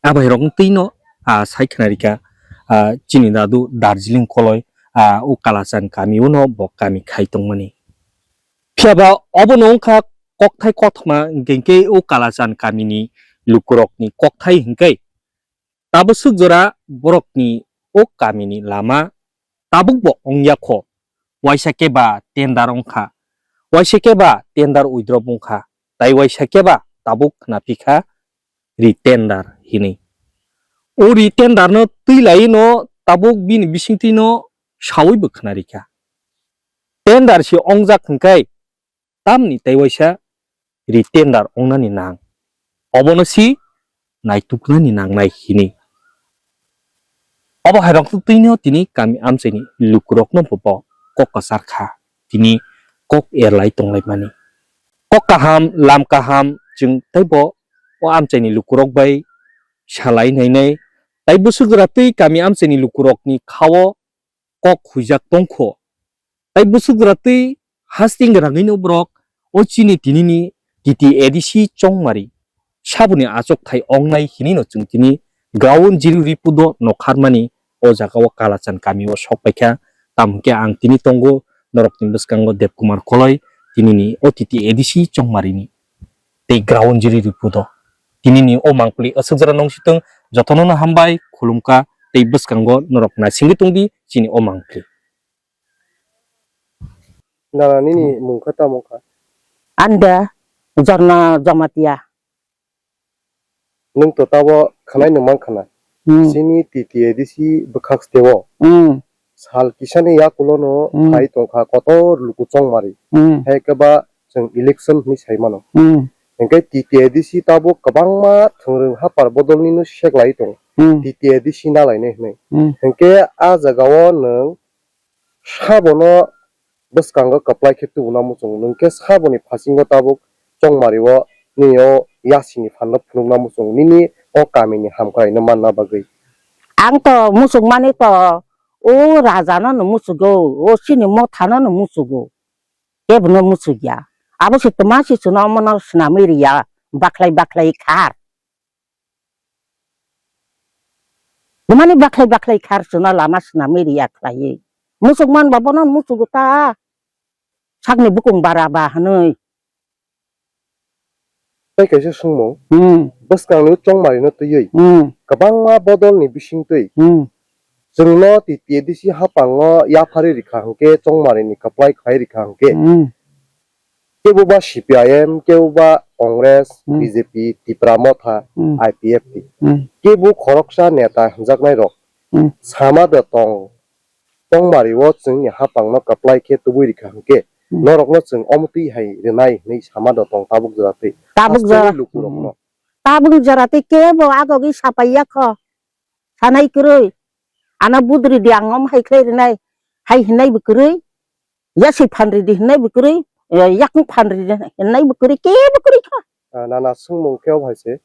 Abai rok twi no, ah, sai khna rikha, ah, chini dadu Darjeeling koloi, ah, o Kalachan kami o no bo kami khai tongmani. Phiya ba obo no wngkha kokthai kothoma, hinkhe o Kalachan kamini lukurokni kokthai hinkhe tabuk swk jora borokni o kamini lama tabukbo wngya kho. Waisa khe ba tender wngkha, waisa khe ba tender withdraw wngkha, tai waisa khe ba tabuk khna phi kha retender hinwi. O retender no twi lai no tabuk bini bisingtwi no sawi bo khna rikha. Tender se ongjak hwnkhe tamni tei waisa retender ongnani nang. Obono si naituknani nangnai hini. Obo hai rok twino tini kami amchaini lukurokno bo kok kwchar kha, tini kok erlai tonglaimani. Kok kaham, lam kaham chwng teibo o amchaini lukurok bai salai nainai. Tai bwswk jora twi kami amchaini lukurokni khao kok huijak tongkho. Tai bwswk jora twi hasing rangwino borok o chini tinini T T A D C chongmari saboni achukthai ongnai hinino chwng tini ground zero report o nokharmani o jaga o Kalachan kami o sok paikha. Tamo hwnkhe ang tini tongo norokni bwskango Debkumar Koloi, tinini o T T A D C chongmarini tei ground zero report o tinini o mangpili aswk jora nong sitwng jotono no hambai khulumkha tei bwskango norok naisingwi tongdi chini o mangpili. Nana nini mung khe tamo kha? Ande Jorna Jamatia. Nwng to tabo khanai nwng man khana. Hmm. Chini T T A D C bwkhak steo. Hmm. Sal kisani yakulo no Hmm. phai tongkha kotor luku chongmari. Hmm. Hai khe ba chwng election hinwi sai mano. Hmm. Hinkhe T T A D C tabo kwbangma thwngrwng hapar bodolni no seklai tongo. Hmm. T T A D C nalainai hinwi. Hmm. Hinkhe a jagao nwng sabono bwskango kwplai khe tubuna muchungo, nwng khe saboni phasingo tabuk chongmario nini o yasini phanno phunukna muchungo, nini o kamini hamkraino manna bagwi. Ang to muchungmani to o rajano no muchugo, o chini mothano no muchugo, kebono muchugya. Abo se twma se chwngno omono swnamwi riya, bakhlai bakhlai khar. Bumani bakhlai bakhlai khar chwngno lama swnamwi riya khlaiwi. Muchuk man ba bono muchugo ta. Sakni bukung bara ba hwnwi. Tei kaisa sungmung. Hmm. Bwskangni chongmarino twiwi. Hmm. Kwbangma bodolni bisingtwi. Hmm. Chwngno T T A D C haphango yapharwi rikha hwnkhe chongmarini kwplai khlai rikha hwnkhe. Hmm. Kebo ba C P I M, kebo ba Congress, Hmm. B J P, Tipra Motha, Hmm. I P F T. Hmm. Kebo khoroksa neta hwnjaknai rok Hmm. Sama da tong, tongmari o chwngni hapang no kwplai khe tubui rikha hwnkhe, Hmm. norok no chwng omo twi hai rwnai hinwi sama da tong tabuk jora twi. Tabuk jora. Hasteni lukurok no. Tabuk jora twi kebo agogwi sapai ya kho. Sanai kwrwi. Ano budri di ang omo hai khlai rwnai. Hai hinai bo kwrwi. Yasi phan ridi hinai bo kwrwi, eh, yakung phan ridi hinai bo kwrwi, kebo kwrwi kha. Ah, nana swngmung khe o hai se.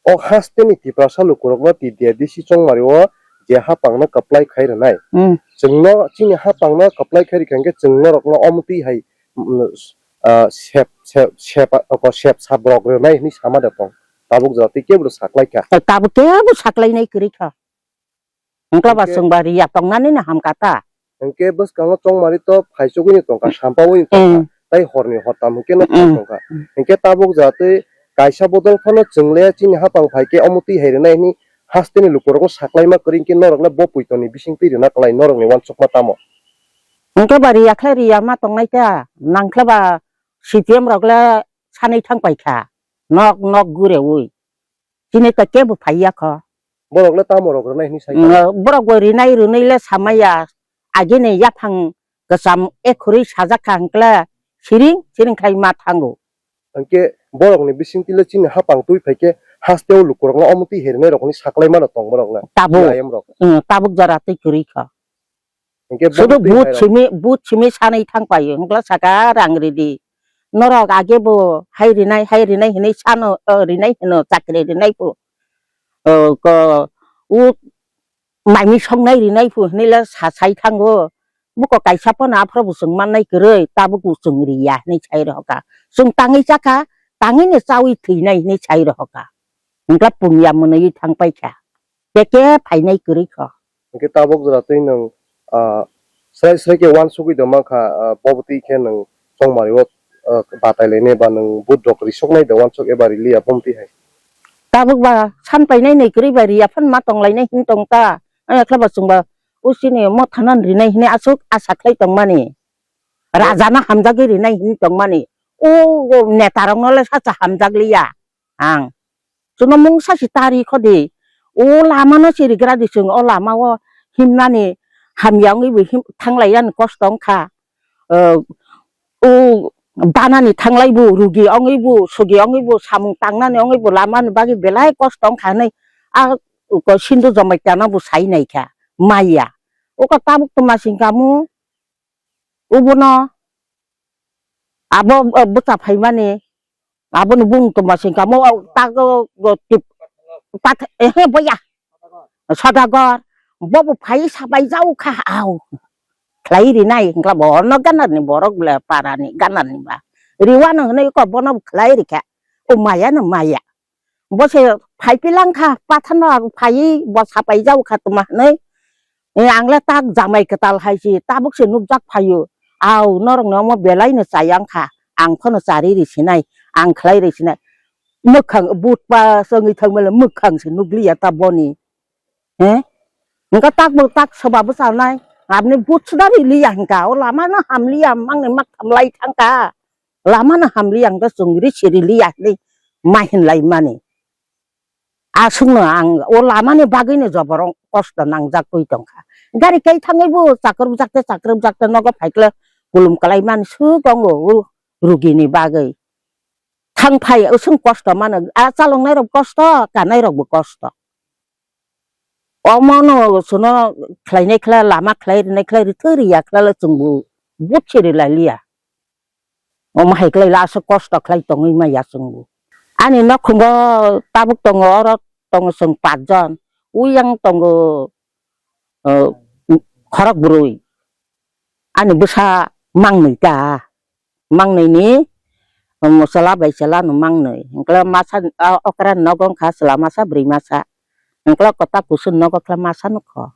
O hasteni Tiprasa lukurokno T D A D C chongmari o je hapangno kwplai khai rwnai. Hmm. Chwngno chini hapangno kwplai khai rikha hwnkhe chwng norokno omo twi hai, mm, ah, sep, sep, sep, ah, sep sap rok rwnai hinwi sama de tong. Tabuk jora tei kebo saklai kha. Eh, tabuk kebo saklainai kwrwi kha. Hwnkhe ba chwng ba ri ya tongnani no hamkha ta. Hwnkhe bwskango chongmari to phaisogwi tongkha, sampaui tongkha, tei horni hortam hwnkhe no phai tongkha. Hwnkhe tabuk jatwi kaisa bodol phano chwng le chini hapang phaikhe omo twi hai rwnai hwnwi hasteni lukurokno saklaima kwrwi hwnkhe norokno bo puitoni bising twi rwna klai norokni uansukma tamo? Hwnkhe ba ri ya khlai ri ya ma tongnai ta, nangkhe ba C P M rok le sanwi thang paikha, nok nok gureui. Chini to kebo phaiya kho. Borok le tamo rok rwnai hinwi sai kha? Borok bo rinai rwnai le samaya. Agini yaphang kwcham ekhorwi sajak kha hwnkhe siring siring khai ma thango. Hwnkhe borokni bisingtwi le chini hapang twi phaikhe hasteo lukurokno omo twi herinai rokni saklai mano tong borok le. Tabuk. Ayam rok. Tabuk jora twi kwrwi kho. Hwnkhe sudu bwtwi but hai rok simi, but simi sanwi thang paio, hwnkhe saka rang ridi. Norok age bo hai rinai, hai rinai hinwi sano, o, rinai hino, chakri rinai phu. O, ko, u, maimi songnai rinai phu hinwi le sa sai thango. Buko kaisa phano aphro bo chwng mannai kwrwi, tabuk bo chwng riya hinwi sai rohorkha. Chwng tangwi chakha, tangwino chawi thwinai hinwi sai rohorkha. Hwnkhe pungya mwnwi thang paikha. Teke phainai kwrwi kho. Hwnkhe tabuk jora twi nwng, ah, srai srai khe uansugwi tongma kha, ah, bo bwtwi khe nwng chongmari o, ah, batai lainai ba nwng but rok risoknai da uansuk eba riliya bo bwtwi hai. Tabuk ba san painai nai kwrwi ba riya phan ma tong lainai hin tong ta. Ang yakla ba chwng ba usini motha nan rinai hinwi aswk asa khlai tong mani. Raja no hamjagwi rinai hin tong mani. O, o neta rok no le sacha hamjak liya. Ang. Chwngno mungsa se tari kho di. O lama no chirigra di chwng. O lama o himnani hamya wngwi bo him-, thanglai yani kosto wngkha. O, o danani thanglai bo, rugi wngwi bo, sugi wngwi bo, samung tangnani wngwi bo lama ni bagwi belai kosto wngkha hinwi a, o, Sindu Jamatia no bo sai nai kha. Maya. O ko tabuk tuma sing kha mu. Ubono abo, eh, bwsa phaimani, aboni bung tongma singkha mo, o, tak, o, o, tip-, pat-, ehe, boya. Sodagor, bobo phai sabai jau kha, au. Khlai rinai, hwnkla bono ganarni borok ble parani ganarni ba. Riwano hwnwi ko bono khlai rikha. O maya no maya. Bo se phai pilang kha, pathano abo phaiwi bo sapai jau kha tuma hwnwi. E, ang le tak jamai kwtal hai si, tabuk se nukjak phaio. Au, norok no omo belai no chayang kha. Ang phano chari ri sinai, ang khlai ri sinai. Mwkhang but pa songwi thangmale mwkhang se nukliya ta boni. He? Hwnkha tak bo tak soba bwchalnai. Aboni but suda ri liya hwnkha. O lama no hamliya, mangni mak thamlai thangkha. Lama no hamliya hwnkhe chwng ri siri liya hinwi ma hinlai mani. Aswkno ang o lama ni bagwi no joboro kosto nangjak twi tongkha. Gari kai thangwi bo chakrwk jakte chakrwk jakte nogo phaikle kulum kwlai mani swk tongo o rugi ni bagwi. Thang phai aswk kosto mano, a chalok nai rok kosto, kanai rok bo kosto. Omo no chwngno khlainai khlai, lama khlai rinai khlai, rwthu riya khlai le chwngbo but se rilai liya. Omo hai khlai le aswk kosto khlai tongwi maya chwngbo. Ani nokhungo tabuk tongo, oro tongo chwng pach jon, uyang tongo, eh, khorok bwrwi. Ani bwsa mangnwi ta. Mangnwi ni, um, chwla bai chwla no mangnwi. Hwnkhe masa, o, okra ni nogo wngkha chwla masa, bwrwi masa. Hwnkhe kwtak kusu ni nogo khe masa nukho.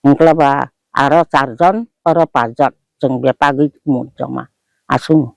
Hwnkhe ba aro char jon, oro pach jon. Chwng bepagwi mu joma aswk.